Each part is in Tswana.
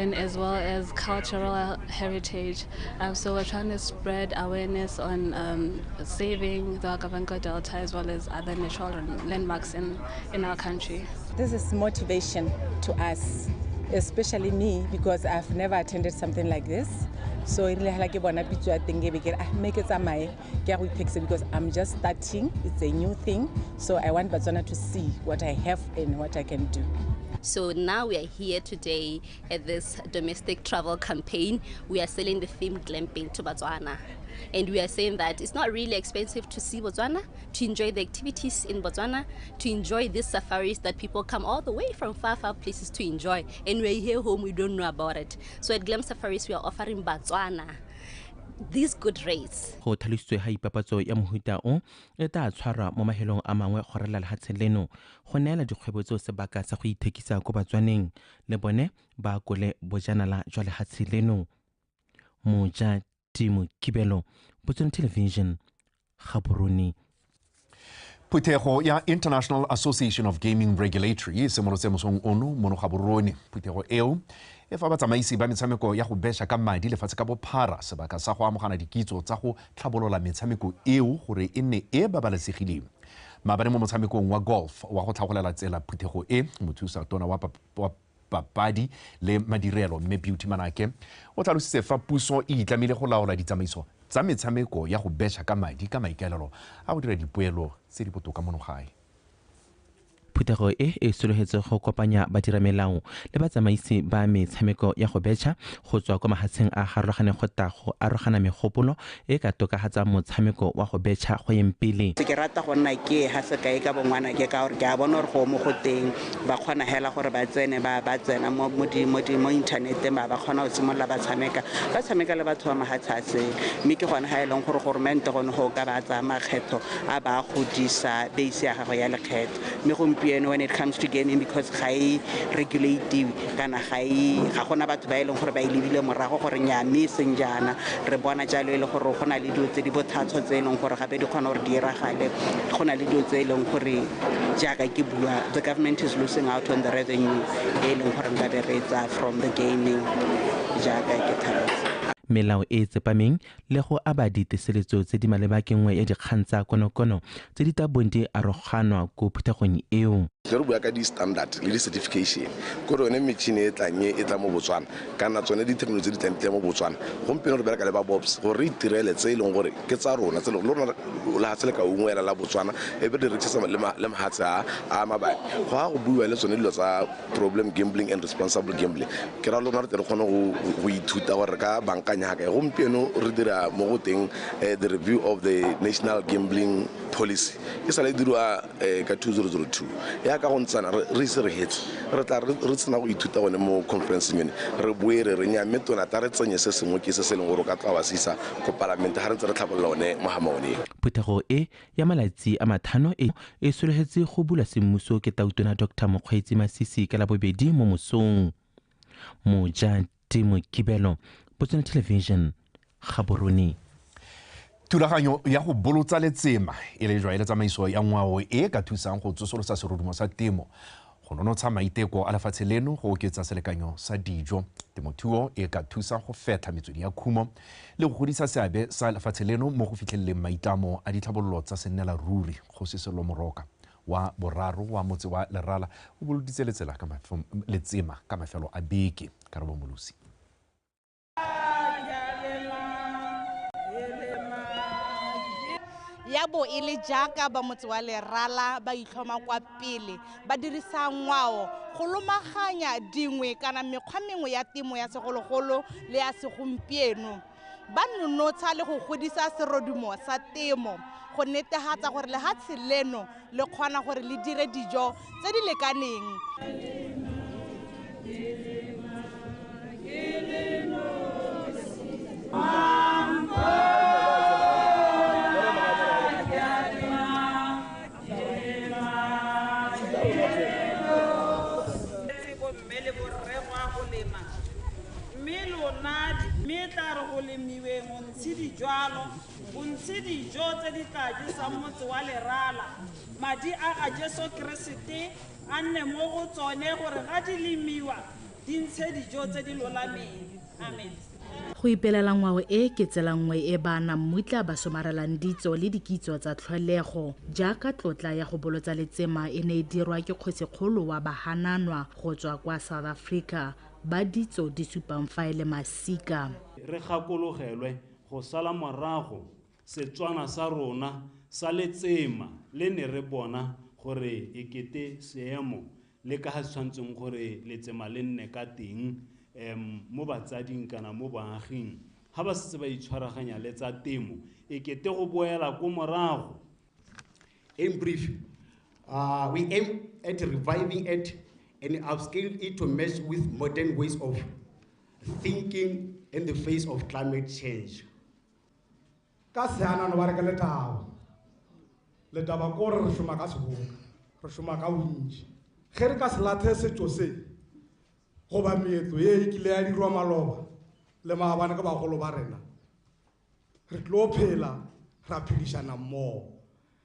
As well as cultural heritage. So we're trying to spread awareness on saving the Okavango Delta as well as other natural landmarks in our country. This is motivation to us, especially me, because I've never attended something like this. So e rile hela ke bona pitso ya teng e be ke re, ah, mme ke tsamaye ke ya go ithekisa because I'm just starting. It's a new thing. So I want Botswana to see what I have and what I can do. So now we are here today at this domestic travel campaign. We are selling the theme glamping to Botswana. And we are saying that it's not really expensive to see Botswana, to enjoy the activities in Botswana, to enjoy these safaris that people come all the way from far, far places to enjoy. And we're here home, we don't know about it. So at Glam Safaris, we are offering Botswana these good rates. Go tlhalositswe ga ipapatso ya mohuta o e tla tshwarwa mo mafelong a mangwe go ralala lefatshe leno go neela dikgwebo tseo sebaka sa go ithekisa ko Batswaneng le bone ba akole bojanala jwa lefatshe leno. Moja Timo Kibelo, Botswana Television, Gaborone. Phuthego ya International Association of Gaming Regulatory e simolotse mosong ono mono Gaborone. Phuthego eo e fa batsamaisi ba metshameko ya go betšha ka madi lefatshe ka bophara sebaka sa go amogana dikitso tsa go tlhabolola metshameko eo gore e nne e babalesegileng. Maabane mo motshamekong wa golf wa go tlhagolela tsela phuthego e, mothusa tona wa papadi le madirelo mme Beauty Manake o tlhalositse fa puso e itlamile go laola ditsamaiso tsa metshameko ya go betšha ka madi ka maikaelelo a go dira dipoelo tse di botoka mono gae. Phuthego e e sologetse go kopanya badiramelao le batsamaisi ba metshameko ya go betšha go tswa kwa mafatsheng a farologaneng go tla go arogana megopolo e ka tokafatsang motshameko wa go betšha go yeng pele. Ke rata go nna ke ha sekai ka bongwana ke ka gore ke a bona gore go mo go teng ba kgona hela gore ba tsene ba tsena mo inthaneteng ba kgona go simolola ba tshameka le batho ba mahatshe a sele, mme ke gone ha e leng gore goromente gone go ka ba tsaya makgetho a ba godisa base ya gagwe ya lekgetho. Mme gompieno when it comes to gaming, because ga e regulatiwe kana ga gona batho ba e leng gore ba e lebile morago gore nya mme e seng jaana, re bona jalo e le gore go na le dilo tse di bothatso tse e leng gore gape di kgona gore di iragale, go na le dilo tse e leng gore jaaka ke bua the government is losing out on the revenue e leng gore nka be re tsa from the gaming jaaka ke tlhalosa. Melao e tsepameng le go aba diteseletso tse di maleba ke nngwe ya dikgang tsa konokono tse di tla bong di aroganwa ko phuthegong eo. Re bua ka di-standard le di-certification kore yone metšhini e tlang e tla mo Botswana kana tsone di-technology tse di tlang di tla mo Botswana. Gompieno re bereka le ba BOPS gore re itirele tse e leng gore ke tsa rona tse le rona lehatshe le ka ungwela la Botswana e be re rekisa le mahatshe a mabapi. Go a go buiwa le tsone dilo tsa problem gambling and responsible gambling, ke ra lona re tle re kgone go ithuta gore re ka bankanya kae. Gompieno re dira mo go teng the review of the national gambling policy e sale e dirwa ka 2002 ya ka go ntsana re ise re hetse re tla re tsena go ithuta gone mo conferenceng yone re boe re re nya mme tona ta re tsenye se sengwe ke se se leng gore o ka tla wa se isa ko palamente ga re ntse re tlhabolola one mogama one. Phuthego e ya malatsi a mathano e e sologetse go bula semmuso ke tautona Dr Mokgweetsi Masisi ka Labobedi mo mosong. Moja Timo Kibelo, Botswana Television, Gaborone. Thulaganyo ya go bolotsa letsema e le jwa e le tsamaiso ya ngwao e ka thusang go tsosolosa serodumo sa temo, go nonotsha maiteko a lefatshe leno go oketsa selekanyo sa dijo. Temothuo e ka thusa go fetlha metswedi ya khumo le go godisa seabe sa lefatshe leno mo go fitlheleleng maitlamo a ditlhabololo tsa sennela ruri. Kgosi Sello Moroka wa boraro wa motse wa Lerala o boloditse letsema ka mafelo a beke. Karabo Molosi. Ya bo e le jaaka ba motse wa Lerala ba itlhoma kwa pele ba dirisa ngwao go lomaganya dingwe kana mekgwa mengwe ya temo ya segologolo le ya segompieno, ba nonotsha le go godisa serodumo sa temo go netefatsa gore lehatshe leno le kgona gore le dire dijo tse di lekaneng. Ntshe dijo tse di tla jesang motse wa Lerala, madi a ga Jesu Keresete a nne mo go tsone gore ga di lemiwa di ntshe dijo tse di lolameng. Amen. Go ipelela ngwao e ke tsela nngwe e bana mmutla ba somarelang ditso le dikitso tsa tlholego jaaka tlotla ya go bolotsa letsema e ne e dirwa ke kgosikgolo wa Bahananwa go tswa kwa South Africa ba ditso di supang fa e le masika. Re gakologelwe go sala morago Setswana sa rona sa letsema le ne re bona gore e kete seemo le ka ga se tshwanetseng gore letsema le nne ka teng mo batsading kana mo baaging ga ba setse ba itshwaraganya le tsa temo e kete go boela ko morago. In brief, we aim at reviving it and upscale it to match with modern ways of thinking in the face of climate change. Ka seanano ba re ke letabo. Letaba ko re šoma ka seboka, re šoma ka bontši. Ge re ka se lathe setšo se, goba meetlo ye e kile ya dirwa maloba le maabane ka bagolo ba rena, re tlo phela ra phedišana mmogo.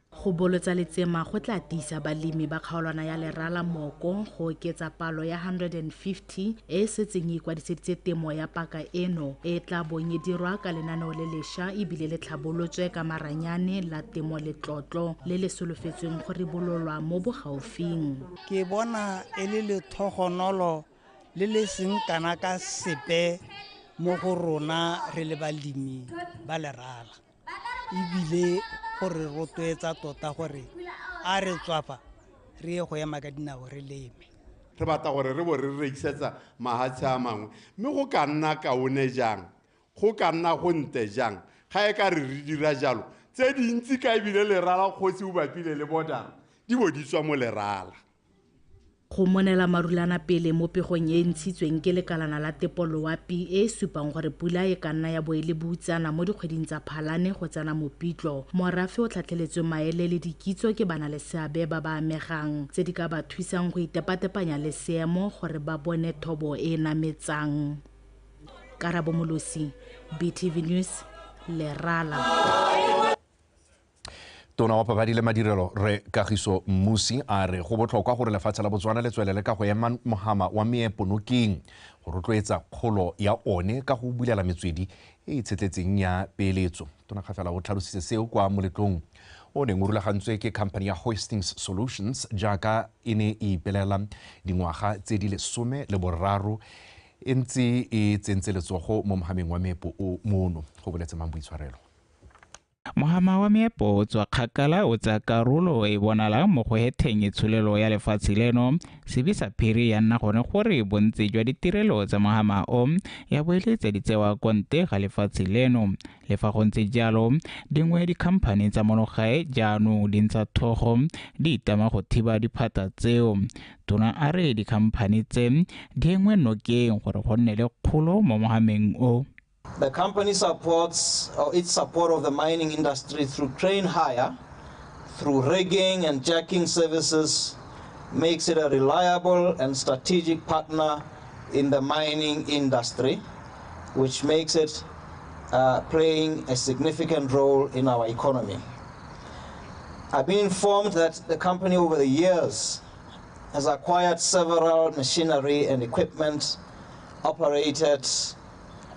Go bolotsa letsema go tla tiisa balemi ba kgaolwana ya Lerala moko go oketsa palo ya 150 e setseng e ikwadiseditse temo ya paka eno e tla bong e dirwa ka lenaneo le lešwa ebile le tlhabolotswe ka maranyane la temo letlotlo le le solofetsweng go ribololwa mo bogaufing. Ke bona e le lethogonolo le le seng kana ka sepe mo go rona re le balemi ba Lerala, ebile gore rotloetsa tota gore a re tswafa re ye go ema ka dinao re leme. Re batla gore re bo re rekisetsa mahatshe a mangwe, mme go ka nna kaone jang, go ka nna go nte jang ga e ka re re dira jalo tse dintsi ka ebile Lerala kgosi o bapile le border di bo di tswa mo Lerala. Go monela marulana pele mo pegong e ntshitsweng ke lekalana la tepoloapi e supang gore pula e ka nna ya bo e le boutsana mo dikgweding tsa Phalane go tsena Mopitlo. Morafe o tlhatlheletswe maele le dikitso ke bana le seabe ba ba amegang tse di ka ba thusang go itepatepanya le seemo gore ba bone thobo e nametsang. Karabo Molosi, BTV News, Lerala. Tona wa papadi le madirelo re Kagiso Mmusi a re go botlhokwa gore lefatshe la Botswana le tswelele ka go ema mohama wa meepo nokeng go rotloetsa kgolo ya one ka go bulela metswedi e e tshetletseng ya peeletso. Tona Kgafela o tlhalositse seo kwa moletlong o neng o rulagantswe ke company ya Hoistings Solutions jaaka e ne e ipelela dingwaga tse di 13 e ntse e tsentse letsogo mo mohameng wa meepo o mono, go boletse Mang Boitshwarelo. Mohama wa meepo o tswa kgakala o tsaya karolo e bonalang mo go hetheng itsholelo ya lefatshe leno. Sebe sa phiri ya nna gone gore bontsi jwa ditirelo tsa mohama o ya boeletsa di tsewa konte ga lefatshe leno. Le fa go ntse jalo, dingwe dikhamphani tsa monogae jaanong di ntsha thogo di itama go thiba diphata tseo. Tona a re dikhamphani tse di engwe nokeng gore go nne le kgolo mo mohameng o. The company supports its support of the mining industry through crane hire, through rigging and jacking services, makes it a reliable and strategic partner in the mining industry, which makes it playing a significant role in our economy. I've been informed that the company over the years has acquired several machinery and equipment operated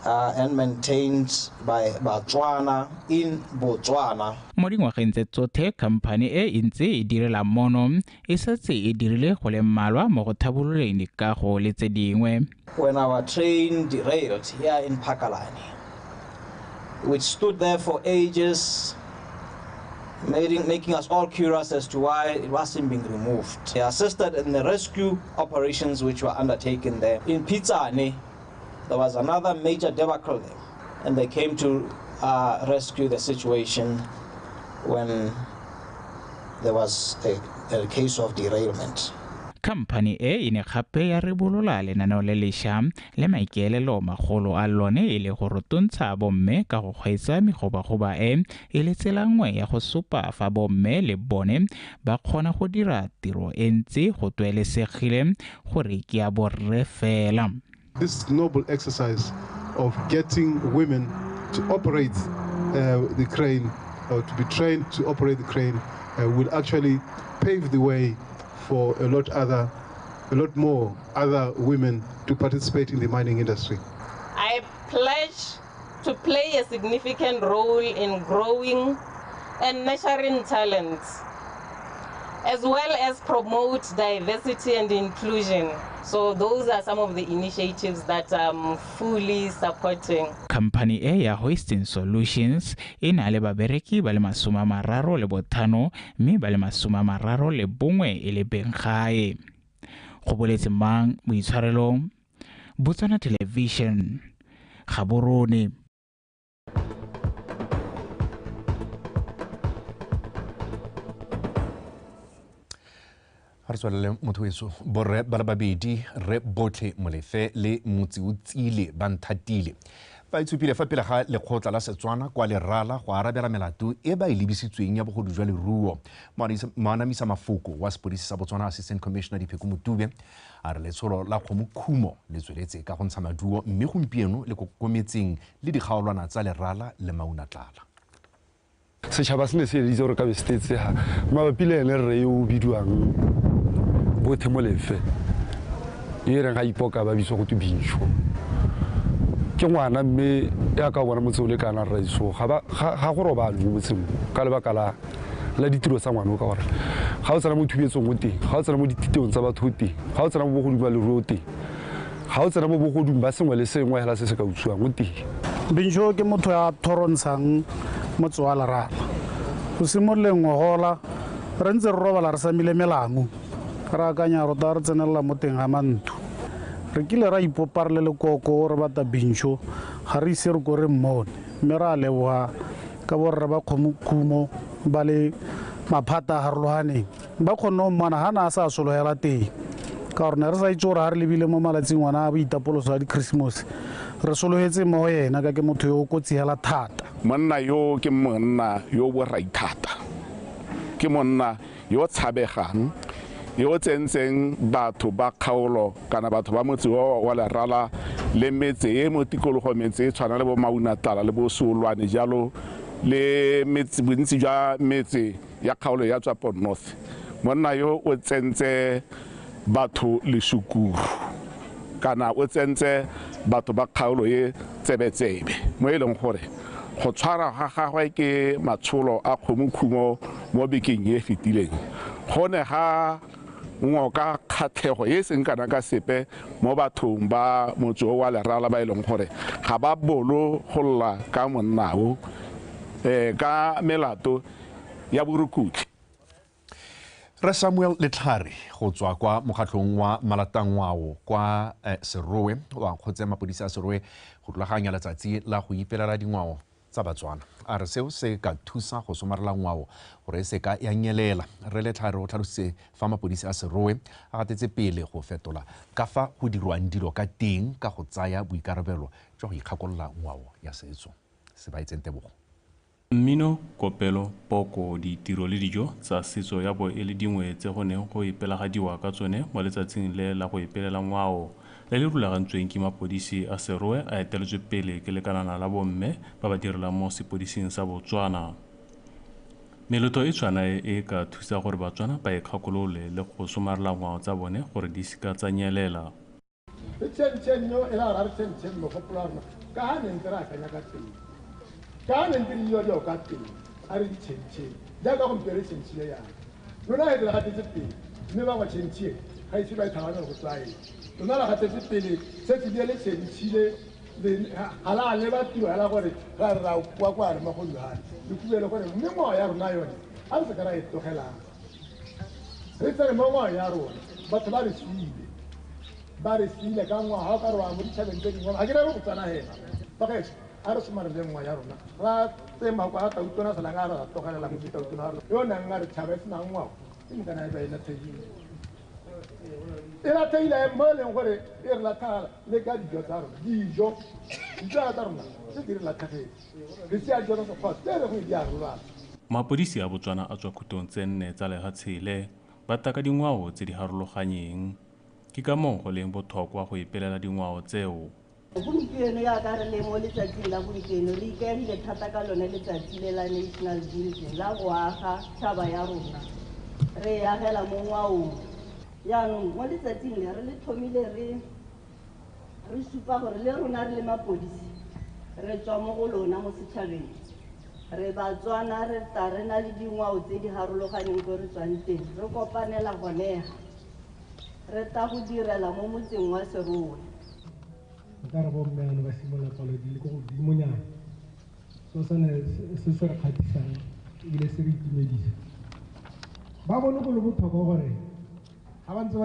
and maintained by Botswana in Botswana. Mo dingwageng tse tsothe khamphani e e ntse e direla mono e setse e dirile go le mmalwa mo go thabololeng dikago le tse dingwe. When our train derailed here in Phakalane, which stood there for ages, making us all curious as to why it wasn't being removed. They assisted in the rescue operations which were undertaken there. In Pitsane, there was another major debacle there, and they came to rescue the situation when there was a case of derailment. Khamphani e e ne gape ya rebolola lenaneo le lešwa le maikaelelo magolo a lone e le go rotontsha bomme ka go kgweetsa megobagoba e e le tsela nngwe ya go supa fa bomme le bone ba kgona go dira tiro e ntsi go tlwaelesegile gore ke ya borre fela. This noble exercise of getting women to operate the crane, or to be trained to operate the crane, will actually pave the way for a lot other a lot more other women to participate in the mining industry. I pledge to play a significant role in growing and nurturing talents, as well as promote diversity and inclusion. So those are some of the initiatives that I'm fully supporting. Khamphani e ya Hoisting Solutions e na le babereki ba le 35 mme ba le 31 e le beng gae. Go boletse mang boitshwarelong, Botswana Television, Gaborone. Re tswelele motho weso borre ba le babedi re botlhe Molefe le Motseotsile ba nthatile ba itshupile fa pele ga lekgotla la Setswana kwa Lerala go arabela melato e ba e lebisitsweng ya bogodu jwa leruo. Moanamisa mafoko wa sepodisi sa Botswana Assistant Commissioner Dipheko Motube a re letsholo la kgomokhumo le tsweletse ka go ntsha maduo mme gompieno le kokometseng le dikgaolwana tsa Lerala le Maunatlala. Setšhaba se ne se eleditse gore ka be se tetse ga mabapi le ene rre yo o bidiwang Bothe Molefe e reng ga ipoka ba bitso go twe Bintsho ke ngwana mme ya ka bona motse o le kana rraiso ga go robalwe mo motseng ka lebaka la ditiro tsa ngwana o ka gore ga o tsena mo thubetsong o teng, ga o tsena mo dititeong tsa batho o teng, ga o tsena mo bogodung ba leruo o teng, ga o tsena mo bogodung ba sengwe le sengwe hela se se ka utswiwang o teng. Bintsho ke motho ya thorontshang motse wa Lerala go simololeng ngogola re ntse re robala re samile melamu re akanya rota re tsenelela mo teng ga mantho re kile ra ipopa re le lekoko re bata Bintsho ga re ise re ko re mmone mme re a leboga ka borre ba kgomokhumo ba le maphata a harologaneng ba kgonne go mmona ga na a sa sologela teng ka gore ne re sa itse gore ga re lebile mo malatsing ona a boitapoloso a di-Christmas re sologetse mo go ena ka ke motho yo o kotsi hela thata. Monna yo ke monna yo borai thata, ke monna yo tshabegang, yo tsentseng batho ba kgaolo kana batho ba motse wa Lerala le metse e mo tikologo metse e tshwana le bo Maunatlala le bo Seolwane jalo le metse bontsi jwa metse ya kgaolo ya Tswapong North. Monna yo o tsentse batho lesukuru kana o tsentse batho ba kgaolo e tsebetsebe mo e leng gore go tshwara ga gagwe ke matsholo a kgomokhumo mo bekeng e fetileng go ne ga ngoka kgatlhego e seng kana ka sepe mo bathong ba motse wa Lerala ba e leng gore ga ba bolo go lla ka monnao ka melato ya borukutlhi. Re Samuel Letlhare go tswa kwa mokgatlhong wa Malatangwao kwa Serowe wa kgotse mapodisi a Serowe go rulaganya letsatsi la go ipelela dingwao tsa Batswana. A re seo se ka thusa go somarela ngwao gore e se ka ya nyelela. Re Letlhare o tlhalositse fa mapodisi a Serowe a gatetse pele go fetola ka fa go dirwang dilo ka teng ka go tsaya boikarabelo jwa go ikgakolola ngwao ya setso. Se ba itseng tebogo. Mmino, kopelo, poko, ditiro le dijo tsa setso ya bo e le dingwe tse go neng go ipelagadiwa ka tsone mo letsatsing le la go ipelela ngwao le le rulagantsweng ke mapodisi a Serowe a eteletswe pele ke lekalana la bomme ba ba direlang mo sepodising sa Botswana. Meletlo e tshwana e ka thusa gore Batswana ba ikgakolole le go somarela ngwao tsa bone gore di seka tsa nyelela. Ka ne ntse re dilo ka teng a re ditšhentšheng jaaka gompieno re tšhentšhile yana lona e re gatetse pele mme bangwe tšhentšhile ga ise ba itlhaganya go tswa eng lona la gatetse pele setse le tšhentšhile ga la leba tiro hela gore ra re ra kwa kwa re magolwane le kubele gore mme ngwao ya rona yone a re se ka ra e tlogelang re tsene mo ngwao ya rona batho ba re siile ka ngwao ga o ka re wa mo ditšhabeng tse dingwe ga ke rebe go tswana hela bagaetsho a re somarele ngwao ya rona ra tsema kwa tautona salang a re ra tlogelela mo tautona wa rona yo nang a re tšhaba e senang ngwao e mokana e ba e latlhegile e latlhegile mo e leng gore e re latlhagala le ka dijo tsa rona dijo tsa rona tse di re latlhegetse re tseya dijo tsa sekgowa tse re gongwe di a re lwala. Mapodisi a Botswana a tswa khutong tse 4 tsa lefatshe le ba taka dingwao tse di harologanyeng ke ka moo go leng botlhokwa go ipelela dingwao tseo. Gompieno jaaka re le mo letsatsing la gompieno re ikaegile thata ka lone letsatsi le la National Building la go aga tšhaba ya rona re e agela mo ngwaong. Jaanong mo letsatsing le re le thomile re supa gore le rona re le mapodisi re tswa mo go lona mo setšhabeng. Re Batswana re tla re na le dingwao tse di harologaneng ko re tswang teng, re kopanela gonega re tla go direla mo motseng wa Serowe. Nka re bomme ano ba simolola palo di le ko godimonyana, so sone se se re kgatlhisang ebile se re itumedisa. Ba bone go le botlhokwa gore ga ba ntse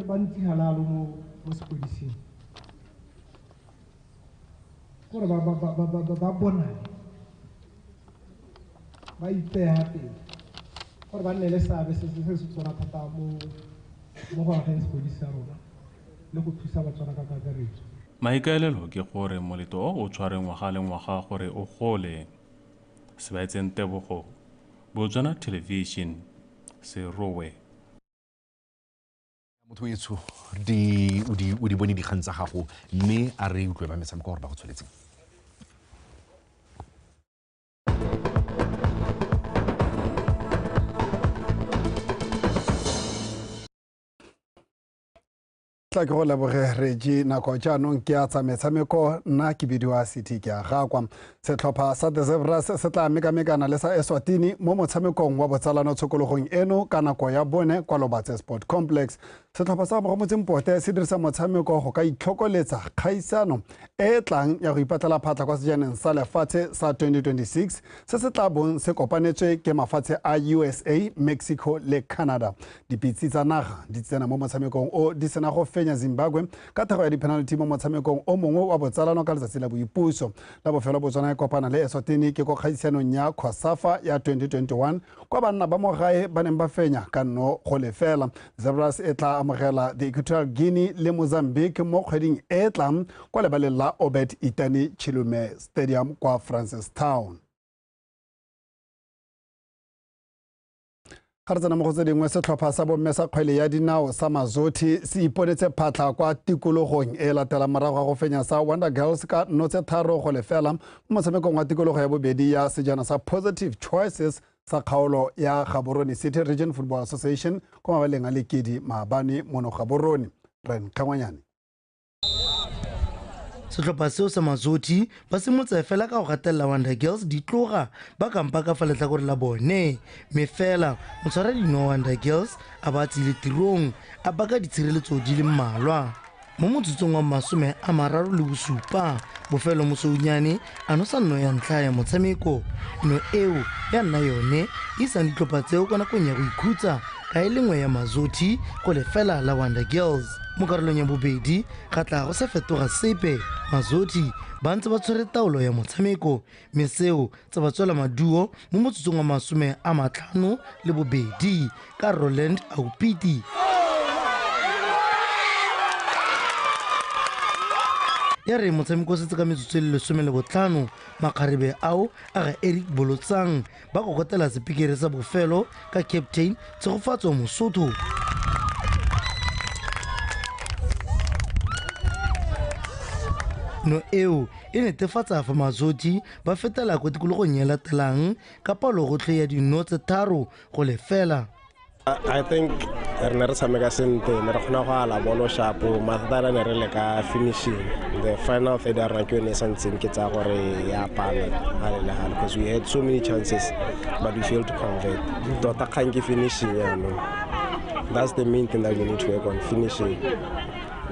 ba ntse halalo mo sepodising gore ba bonane, ba ipeya pele gore ba nne le seabe se se tswana thata mo go ageng sepodisi sa rona le go thusa Batswana ka kakaretso. Maikaelelo ke gore moletlo o tshware ngwaga le ngwaga gore o gole. Sebaetseng Tebogo, Botswana Television, Serowe. Motho etsho di o di bone dikgang tsa gago mme a re utlwe ba metshameko gore ba go tsholetseng. Tla ke go leboge Regi nako jaanong ke a tsa metshameko nna ke bidiwa City ke a gakwa. Setlhopha sa The Zebras se tla mekamekana le sa Eswatini mo motshamekong wa botsalano tshokologong eno ka nako ya bone kwa Lobatse Sport Complex. Setlhopha sa Bogomotseng Pote se dirisa motshameko go ka itlhokoletsa kgaisano e tlang ya go ipatlela phatlha kwa sejaneng sa lefatshe sa 2026 se se tla bong se kopanetswe ke mafatshe a USA, Mexico le Canada. Dipitse tsa naga di tsena mo motshamekong o di sena go fenya Zimbabwe ka thego ya di-penalty mo motshamekong o mongwe wa botsalano ka letsatsi la boipuso. La bofelo Botswana e kopana le Eswatini ke ko kgaisanong ya COSAFA ya 2021 kwa banna ba mo gae ba neng ba fenya ka 0-0. Zebras e tla amogela the Equatorial Guinea le Mozambique mo kgweding e tlang kwa lebaleng la Obed Itani Chilume Stadium kwa Francistown. Ga re tsena mo go tse dingwe, setlhopha sa bomme sa kgwele ya dinao sa Mazothi se iponetse phatlha kwa tikologong e latelang morago ga go fenya sa Wonder Girls ka 3-0 mo motshamekong wa tikologo ya bobedi ya sejana sa Positive Choices sa kgaolo ya Gaborone City Region Football Association kwa mabaleng a Lekedi maabane mono Gaborone. Ren Kgangwanyane. Setlhopha seo sa Mazothi ba simolotse fela ka go gatelela Wonder Girls di tloga ba kampa ka fa letlhakore la bone, mme fela motshwaradino wa Wonder Girls a ba tsile tirong a baka ditshireletso di le mmalwa. Mo motsotsong wa 37 bofelo Mosounyane a nosa nno ya ntlha ya motshameko. No eo ya nna yone isang ditlhopha tseo ka nakong ya go ikhutsa ka e lengwe ya Mazothi go lefela la Wonder Girls. Mo karolong ya bobedi ga tla go sa fetoga sepe, Mazothi ba ntse ba tshwere taolo ya motshameko mme seo tsa ba tswela maduo mo motsotsong wa 52 ka Roland Aupiti. Ya re motshameko o setse ka metsotso e le 15, makgarebe ao a ga Eric Bolotsang ba kokotela sepikere sa bofelo ka captain Tshegofatso Mosotho. No eo e netefatsa fa Mazothi ba fetela ko tikologong e latelang ka palogotlhe ya 3-0. I think re ne re tshameka sentle, ne re kgona go ala bolo sharp, mathata ne re le ka finishing. The final third ya rona ke yone e sa ntseng ke tsaya gore ya pala gale le gale, because we had so many chances but we failed to convert. Tota kgang ke finishing jaanong. That's the main thing that we need to work on, finishing.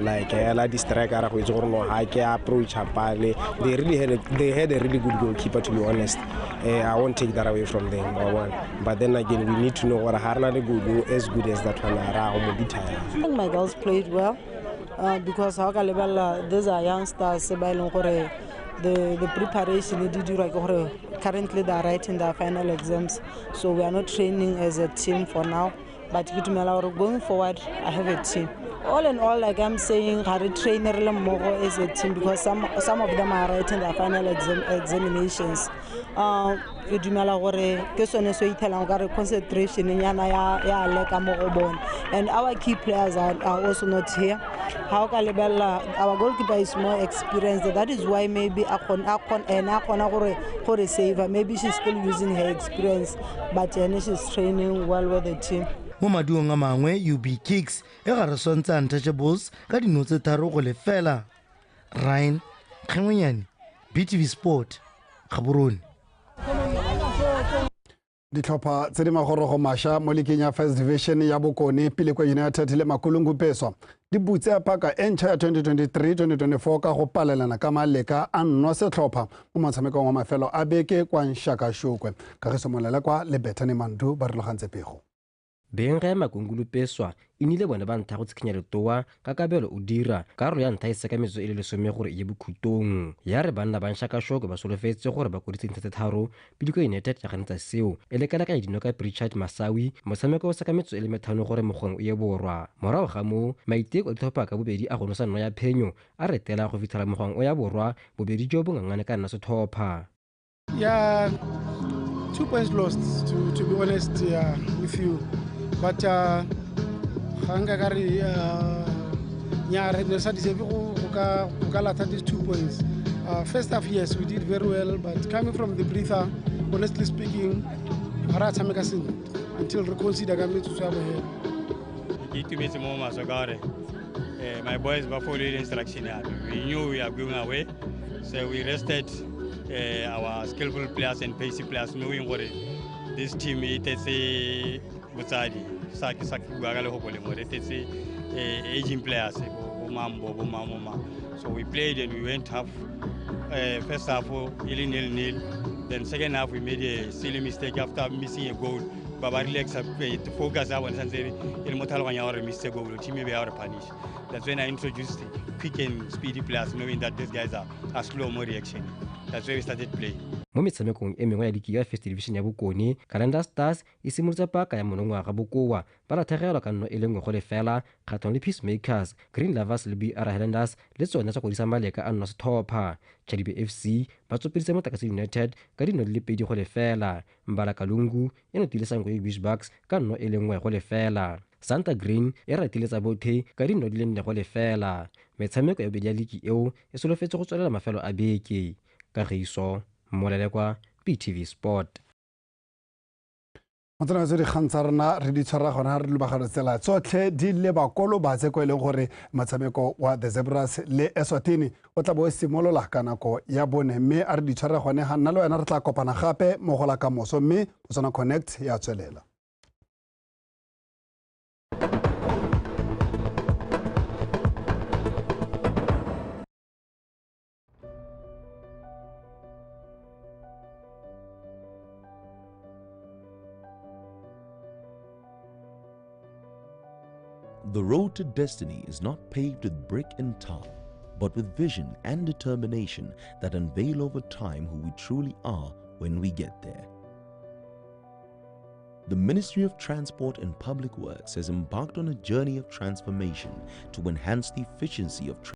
Like hela di-striker go itse gore no ha ke approach pale. They really had a really good goalkeeper, to be honest. I won't take that away from them, one. But then again, we need to know gore ha rena le goal as good as that one ra go mo beat. I think my girls played well because how ka lebella, these are youngsters ba e leng gore the preparation di dirwa ke gore currently they are writing their final exams, so we are not training as a team for now. But ke dumela gore going forward I have a team. All in all, like I'm saying, ga re train re le mmogo as a team because some of them are writing their final examinations. Ke dumela gore ke sone se ithelang ka re concentration nyana ya leka mo go bone. And our key players are also not here. How ka lebella, our goalkeeper is more experienced. That is why maybe a kgona gore save. Maybe she's still using her experience, but she's training well with the team. Mo maduong a mangwe UB Kicks e gare swantse Untouchables ka dino tse 3-0. Ryan Kgengwenyane, BTV Sport, Gaborone. Ditlhopha tse di magorogo mašwa mo leaking ya First Division ya Bokone, Pilikwe United le Makulungu Peswa di butse paka e ntšha ya 2023-2024 ka go palelana ka maleka a nno setlhopha mo motshamekong wa mafelo a beke kwa Nshakashokwe. Kagiso Molelekwa le Bethany Mandu ba rulagantse pego. Beng ga Makungulu Peswa e nnile bone ba ntlha go tshikinya letoa ka kabelo o dira karolo ya ntlha e seka metsotso e le 10 gore e ye bokhutong. Ya re banna ba Nshakashokwe ba solofetse gore ba kodise dintlha tse 3, Pilikwe United ya ganetsa seo e lekalekanya dino ka Richard Masawi motshameko o seka metsotso e le 5 gore mogweng o ye borwa. Morago ga moo maiteko a ditlhopha ka bobedi a go nosa nno ya phenyo a retela go fitlhela mogweng o ya borwa bobedi jo bo ngangane ka nna setlhopha. Yeah, 2 points lost to be honest, yeah, with you. But ga nka ka re nya re ne sa deserve go ka latha these 2 points. First half, yes, we did very well, but coming from the breather, honestly speaking, ga ra tshameka sentle until re consider ka metsotso ya bohelo. Ke itumetse mo maswe ka gore my boys ba followed instruction ya me. We knew we are going away, so we rested our skillful players and pacey players, knowing gore this team e tetse botsadi sa ke sa bua ka lehoko le mo re tetse aging players bo mambo bo mamoma. So we played and we went half, first half 0-0, then second half we made a silly mistake after missing a goal. But relax, focus on santse e mo tlhaloganya gore miss a goal, team e be ya re punish. That's when I introduced quick and speedy players, knowing that these guys are slow more reaction. That's where we started playing. Mo metshamekong e mengwe ya liki ya First Division ya Bokone, Calendar Stars e simolotse paka ya monongwaga bokoa ba latlhegelwa ka 1-0 kgatlhanong le Peacemakers. Green Lovers le BR Highlanders le tsone tsa godisa maleka a nno setlhopha. Chadibe FC ba tsopeditse Motakase United ka dino di le 2-0. Mbala Kalungu e notile Sango Bushbucks ka 1-0. Santa Green e ratile tsa bothe ka dino di le 4-0. Metshameko ya bobedi ya liki eo e solofetse go tswelela mafelo a beke. Kagiso Molelekwa, BTV Sport. Motsana tse dikgang tsa rona re di tshwara gona re lobagano tsela tsotlhe di leba ko Lobatse ko e leng gore motshameko wa The Zebras le Eswatini o tla bo o simolola ka nako ya 4, mme a re di tshwara gone ga nna le wena re tla kopana gape mo go la kamoso, mme Botswana Connect ya tswelela. The road to destiny is not paved with brick and tar, but with vision and determination that unveil over time who we truly are when we get there. The Ministry of Transport and Public Works has embarked on a journey of transformation to enhance the efficiency of